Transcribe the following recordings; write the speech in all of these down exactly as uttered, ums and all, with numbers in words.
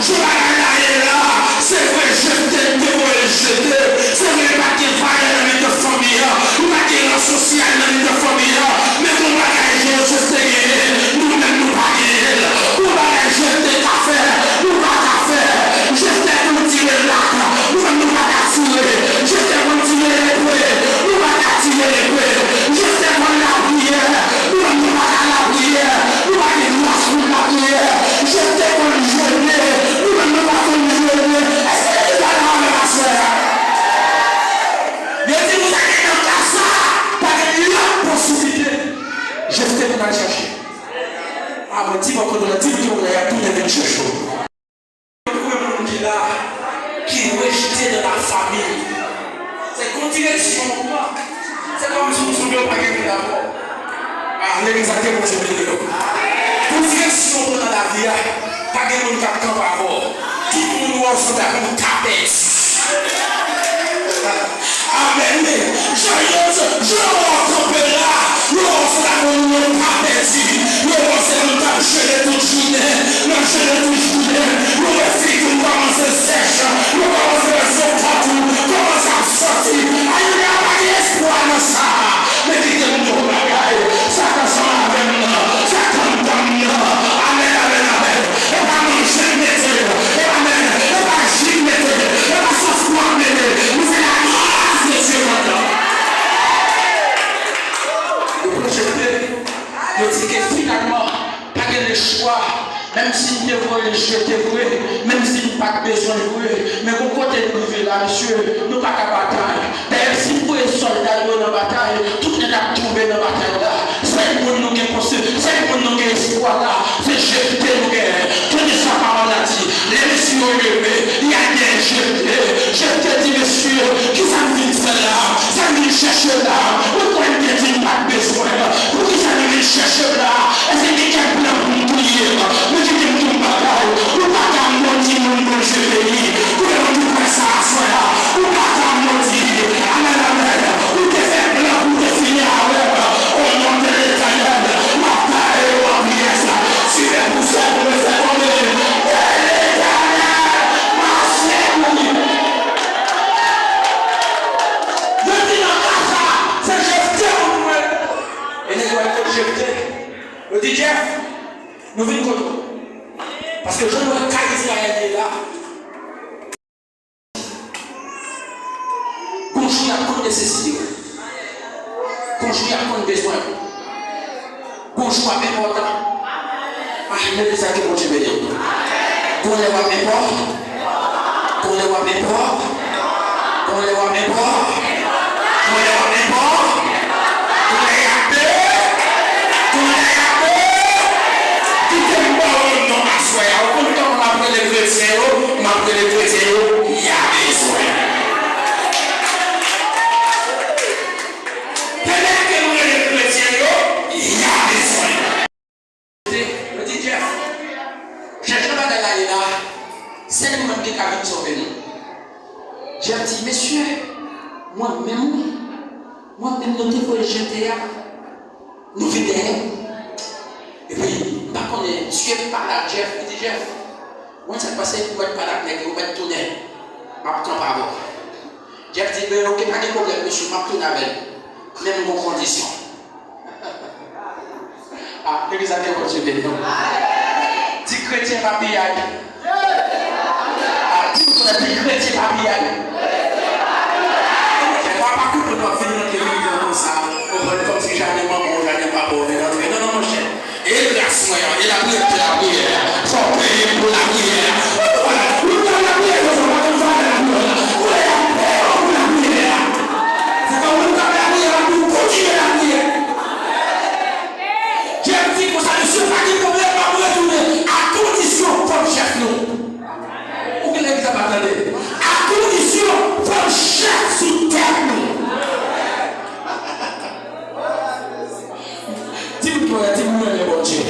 Jan bagay la ye la, se vre Jefte te voye l jete, se vre li pa t gen valè nan mitan fanmi an, li pa t gen ran sosyal nan mitan fanmi an, men gon bagay Jefte genyen, nou menm nou pa genyen l. Gon bagay Jefte ka fè, nou pa ka fè. Jefte konn tire lak, nou menm nou pa ka tire. Jefte konn tire lepwe, nou pa ka tire lepwe. Jefte konn lapriyè, nou menm nou pa ka lapriyè. Nou pa gen gras pou lapriyè. Jefte konn jene, nou menm nou pa konn jene. Èske legliz la la avè m aswè a? Yo di nou ta gen nan ka sa, pa gen lòt posiblite. Jefte vin al chèche. A mwen di bò kote w la, di moun ki bò kote w la, y ap tounen vin chèche w. Yon grenn moun ki la, ki rejte nan lafami. Se gon direksyon w pran. Se kòmsi w sonje w pa gen moun avè w. A, legliz la, ke Bondye beni w. Gon direksyon w pran nan lavi a, pa gen moun k ap kanpe avè w. Tout moun wè w sanble ak yon tapèt. Amèn. Jan yo, jan yo wè w kanpe la, yo wè w sanble ak yon moun k pa pèdi. Yo wè w se moun k ap jene tout jounen, nan jene tout jounen. Yo wè figi w kòmanse sèch, yo kòmanse wè zo kòt ou kòmanse ap soti. Ayayay, pa gen espwa nan sa. Men kite m di w yon bagay, sa k ansanm avè m nan, sa k anndan m nan. Amèn, amèn, amèn. E pa manje m mete, e pa men, e pa ji m mete, e pa sòs pwa m mete, men se la grâce de Dieu maintenant. Yo pran Jefte, yo di ke finalman, pa gen lechwa, menm si n te voye l jete vre, menm si n pa t bezwen l vre, men gon kote n rive la, mesye, nou pa ka batay. Dayè, si n voye sòlda nou yo nan batay, tout nèg ap tonbe nan batay la. Sèl moun nou gen konsi-, sèl moun nou gen espwa la, se Jefte nou genyen. Tande sa pawòl la di. Lè mesye yo leve, y al dèyè Jefte. Jefte di, "Mesye, kisa m vin fè la? Sa m vin chèche la? Ou kwè m te di m pa t bezwen? Poukisa nou vin chèche m la?" Èske gen kèk plan pou m touye m? Men kite m di w yon bagay, ou pa ka modi moun Bondye beni. Kote moun ki kwè sa aswè a? Ou pa ka modi. Amèn, amèn. Ou te fè plan pou w te fini avè m. O non de Letènèl, m ap taye yo an pyès. Tire pousè pou m fè tonbe. Ke Letènèl mache pou li. Yo di nan ka sa, se Jefte pou nou ye. E nèg yo al kot Jefte. Yo di, Jèf, nou vin kote w. Paske jan nou wè kay Izrayèl ye la, gon jou y ap konn nesesite w. Gon jou y ap konn bezwen w. Gon jou w ap enpòtan. Ah, men sa ke Bondye beni w. Gon lè w ap enpò-, gon lè w ap enpò-, gon lè w ap enpò-, gon lè w ap enpò-, gon lè y ap pe-, gon lè y ap pe-, kite m ba w yon non aswè a. Ou konn kòman m ap rele kretyen yo? M ap rele kretyen yo, y a bezwen. Pèmèt ke m rele kretyen yo, y a bezwen. Yo di, Jèf, chèche bagay la ye la, sèl ou menm ki ka vin sove nou. Jèf di, mesye, mwen menm wi, mwen menm nou te voye jete a, nou vin dèyè m. Epi, m pa konnen, Dye pale ak Jèf, li di, Jèf, ou konn sa k pase, ou mèt pale ak nèg yo, ou mèt tounen, m ap kanpe avè w. Jèf di, ben, oke, pa gen pwoblèm, mesye, m ap tounen avè l. Men m gon kondisyon. Ah, legliz la ke Bondye beni nou. Di kretyen pa piyay. Ah, di moun la, di kretyen pa piyay. Papa koupe nou ap vin rantre vin pran konsa. Konprann kòmsi jaden manman w, jaden papa w vin rantre. Non, non, monchè. E gras mwen an, e lapriyè m fè lapriyè a. Fò w peye m pou lapriyè a. Ou konn lapriyè, ou konn lapriyè, ou konn lapriyè. Ou lè y ap peye w pou lapriyè a. Se kòm ou t ap lapriyè, w ap di w kontinye lapriyè. Jèf di konsa, mesye, pa gen pwoblèm, m ap retounen. A kondisyon, fò m chèf nou. Ou gen lè ki sa pa tande. A kondisyon, fò m chèf sou tèt nou. Di moun ki wè, di moun renmen Bondye.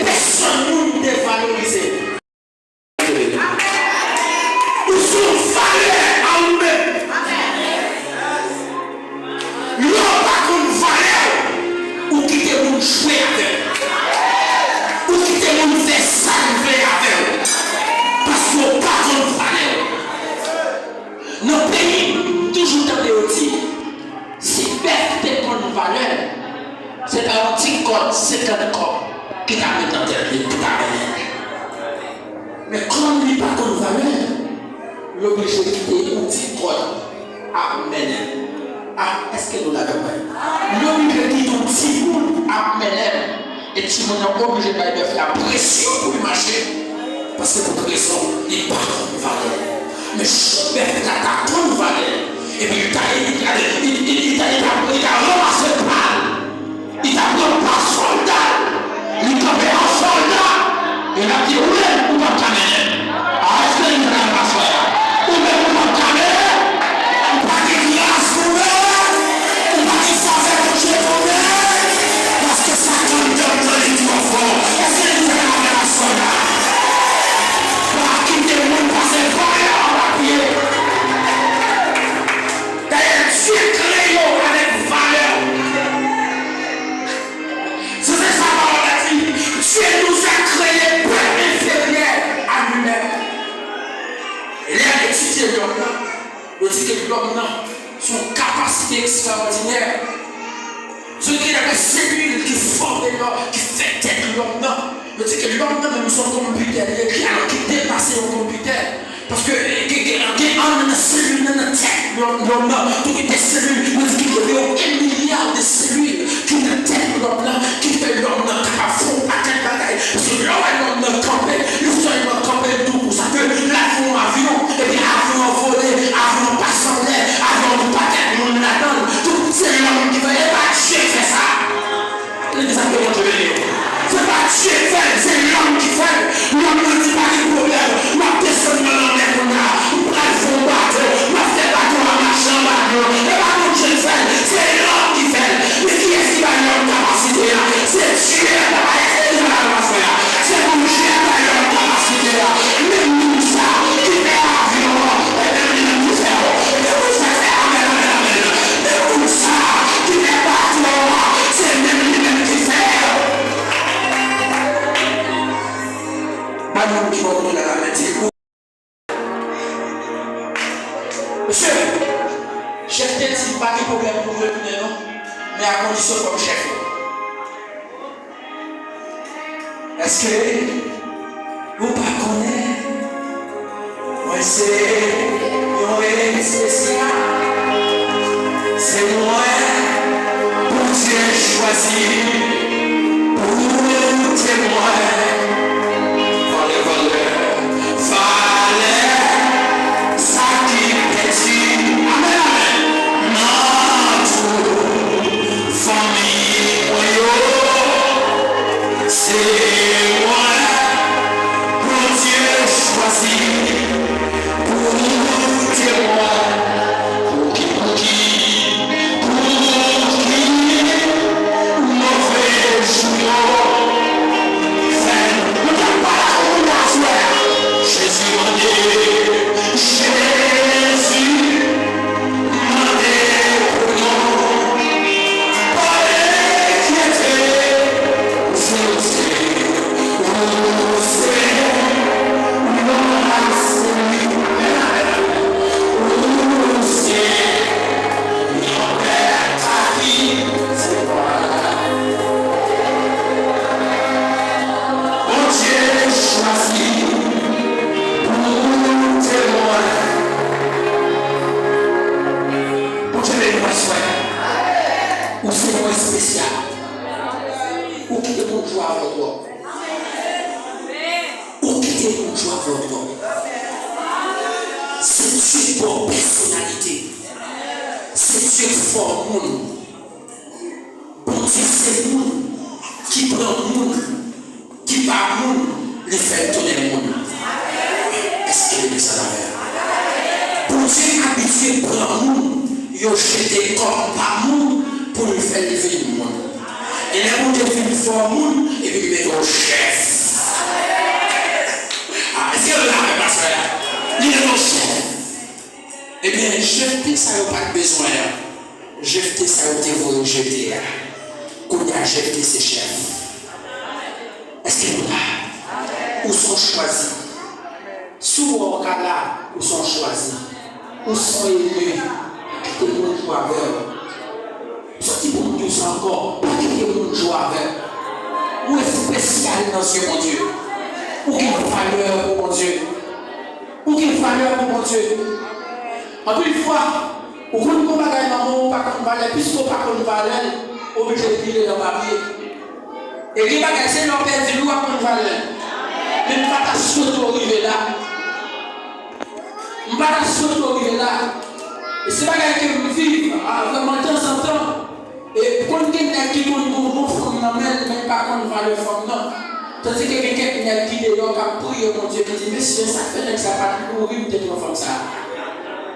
pèsonn moun devalorize w. Ou se yon valè a ou menm. Lè w pa konn valè w, ou kite moun jwe avè w. Ou kite moun fè sa l vle avè w. Paske w pa konn valè w. Nan peyi m, m toujou tande yo di, si bèf te konn valè l, se pa yon ti kòd senkant kòb ki ta met nan tèt li pou ta mennen l. Men kòm li pa konn valè l, li oblije kite yon ti kòd ap mennen l. A, èske nou la avè mwen? Li oblije kite yon timoun ap mennen l. E timoun nan oblije bay bèf la presyon pou l mache. Paske pou tout rezon, li pa konn valè l. Men si bèf la ta konn valè l, epi li ta, li ta, li, li, li ta, li ta, li ta ranmase pa l, li ta pran pa sòlda l, li kanpe an sòlda, e l ap di, ou menm, ou p ap ka mennen m. A, èske nou la avè m aswè a? Ou menm, ou p ap ka mennen m. Ou pa gen gras pou mwen. Ou pa gen favè Bondye pou mwen. Paske Satan anndan li twò fò. Èske nou la avè m aswè a? Pa kite moun pase valè anba pye. Dayè, Dye kreye w avèk valè. Se, se sa pawòl la di. Dieu nous a créés peu inférieurs à lui-même. E lè y ap etidye lòm nan, yo di ke lòm nan se yon kapasite ekstrawòdinè. Yo di ke daprè selil ki fòme lòm, ki fè tèt lòm nan, yo di ke lòm nan menm se yon konpitè li ye, ki, alò, ki depase yon konpitè. Paske gen, gen, gen ann nan selil nan, nan tèt lòm, lòm nan, tou gen de selil, yo di ki gen yon milya de selil ki nan tèt lòm nan, ki fè lòm nan kapab fè yon pakèt bagay. Paske lè w wè lòm nan kanpe, li sèlman kanpe tou konsa ke l ap fè yon avyon, epi avyon an vole, avyon an pase anlè, avyon an gen yon pakèt moun ladan l, tout se lòm ki fè, e pa Dye k fè sa. Legliz ap fè Bondye beni yo. Se pa Dye k fè l, se lòm ki fè l. Lòm nan di pa gen pwoblèm, m ap desann nan lanmè kounye a, m pral fè yon bato, m ap fè bato a mache anba dlo. E pa Bondye k fè l, se lòm ki fè l. Men kiyès ki bay lòm kapasite a? Se Dye, papa, èske nou la avè m aswè a? Se Bondye k bay lòm kapasite a. Menm moun sa ki fè avyon an, e menm li menm ki fè l. Menm moun sa k fè, amèn, amèn, amèn. Menm moun sa ki fè bato a, se menm li menm ki fè l. Ba moun ki bò kote w la lamenn, di, mesye, chèf te di m pa gen pwoblèm pou m retounen non, men a kondisyon fò m chèfe. Èske ou pa konnen? Mwen se yon espesyal. Se mwen Bondye chwazi pou temwen. Valè, valè, valè sa ki pèdi. Amèn, amèn. Nan tou fanmi mwen yo, se mwen Bondye chwazi pou temwen. Pouki, pouki, pouki move jou yo fè nou. Nou t ap pale ak yon moun aswè a. Jezi mande, Jezi mande pou nou pa enkyete, ou se, ou se, ou se yon rasi, ou se yon pèp a ki se pa Bondye chwazi pou temwen. Bondye beni w aswè. Ou se yon espesyal. Ou kite moun jwe avè w twòp. Ou kite moun jwe avè w twòp. Se Dye k ba w pèsonalite. Se Dye k fè w moun. Bondye se moun ki pran moun ki pa moun, li fè l tounen moun. Èske legliz la avè m? Bondye abitye pran moun yo jete kòm pa moun pou l fè l vin moun. E lè Bondye fin fè w moun, epi li mete w chèf. Ah, èske nou la avè m aswè a? Li mete w chèf. Ebyen, Jefte sa yo pa t bezwen an. Jefte sa yo te voye jete a. Kounye a, Jefte se chèf. Èske nou la? Ou se yon chwazi. Si w wè w ka la, ou se yon chwazi. Ou se yon eli. Pa kite moun jwe avè w. Sòti pou m di w sa ankò. Pa kite moun jwe avè w. Ou espesyal nan zye Bondye. Ou gen valè pou Bondye. Ou gen valè pou Bondye. Anpil fwa, ou konn gon bagay nan men w, ou pa konn valè, piske w pa konn valè l, ou oblije pile nan papye. E gen bagay, se lè w pèdi l wi w ap konn valè l. Men m pa ta swete w rive la. M pa ta swete w rive la. E se bagay ke m viv, a, vrèman tanzantan. E konn gen nèg ki konn gon bon fanm nan men l, men l pa konn valè fanm nan. Tandike gen kèk nèg ki deyò k ap priye Bondye, ki di, "Mesye, sa k fè nèg sa pa t mouri m te pran fanm sa a?"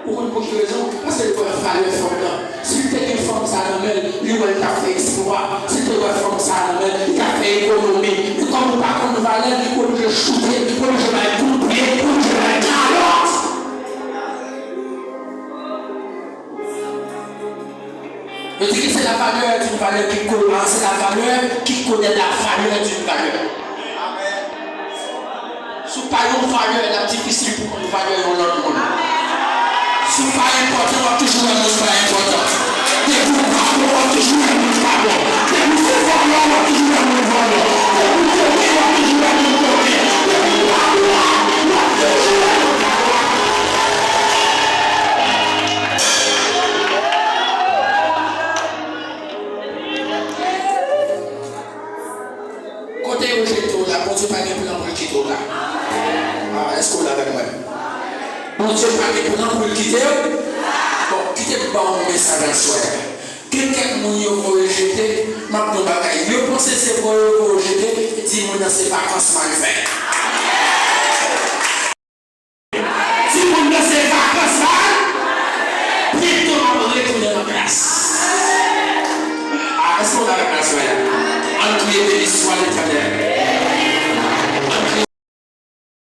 Ou konn pou ki rezon? Paske l wè valè fanm nan. Si l te gen fanm sa nan men l, li wè l t ap fè eksplwa. Si l te wè fanm sa nan men l, li t ap fè ekonomi. Men kòm ou pa konn valè l, ou oblije choute, ou oblije bay kout pye, ou oblije bay kalòt. Yo di que c'est la valeur d'une valeur qui co-, ah, c'est la valeur qui connaît la valeur d'une valeur. Si w pa yon valè, l ap difisil pou w konn valè yon lòt moun. Si w pa enpòtan, w ap toujou wè moun pa enpòtan. Depi w pa bon, w ap toujou wè moun pa bon. Depi w se vòlò, w ap toujou wè moun vòlò. Depi w koken, w ap toujou wè moun koken. Depi w pa dwat, w ap toujou wè moun pa dwat. Kote yo jete w la, Bondye pa gen plan pou l kite w la. Ah, èske w la avèk mwen? Bondye pa gen plan pou l kite w. Bon, kite m ba w yon mesaj aswè a. Gen kèk moun yo voye jete, m ap di w bagay. Yo panse se bò yo voye jete, di moun nan se vakans m al fè.